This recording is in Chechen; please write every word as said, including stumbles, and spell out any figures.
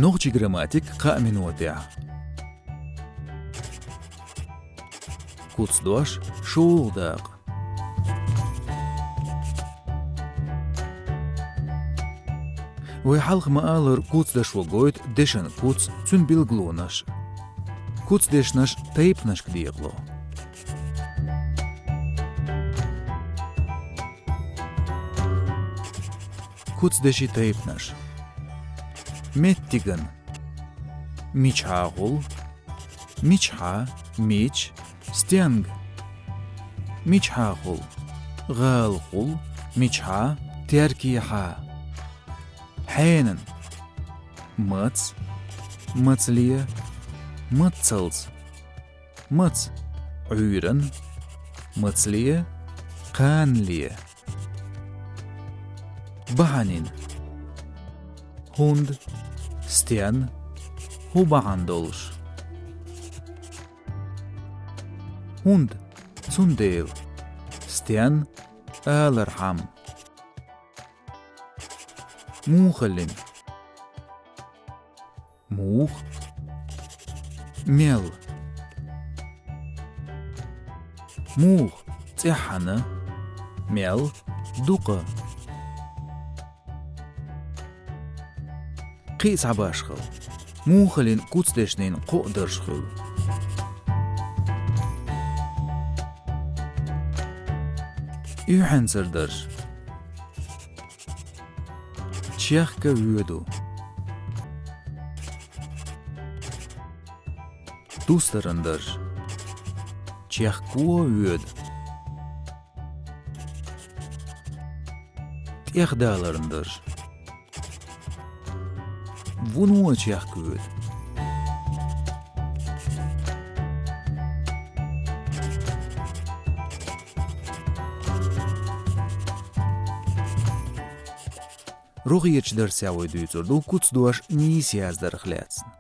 Нохчийн грамматика кхаь минотехь. Куцдош, шолгӀа дакъа. Вай хьалха ма-аллара, куцдашо гойту дешан куц, цуьнан билгалонаш. Куцдешнаш тайпанашка декъало. Куцдешийн тайпанаш. Меттиган. Мичхьахула, мичхьа, мича, стенга. Мичхьахула, гӀалахула, мичхьа, теркехьа. Хьенан. Мац, мацле, мацалц. Мац. Ӏуьйранна, мацле, кханале. Бахьанин. ХӀунда, стенна, хӀун бахьана долуш. ХӀунда, цундела, стенна, алархьама. Мухаллин. Муха. Мел. Муха цӀеххьана, мел дукха. Кхин а цхьа башхалла. Мухаллин куцдешнийн кхоъ дарж хуьлу. Юьхьанцара дарж. Чехка воьду. Дустаран дарж. Чехко воьду. ТӀехдаларан дарж. Вуно чехка воьду. РогӀерчу дарсехь вай дуьйцур ду куцдош нийса яздарх лаьцна.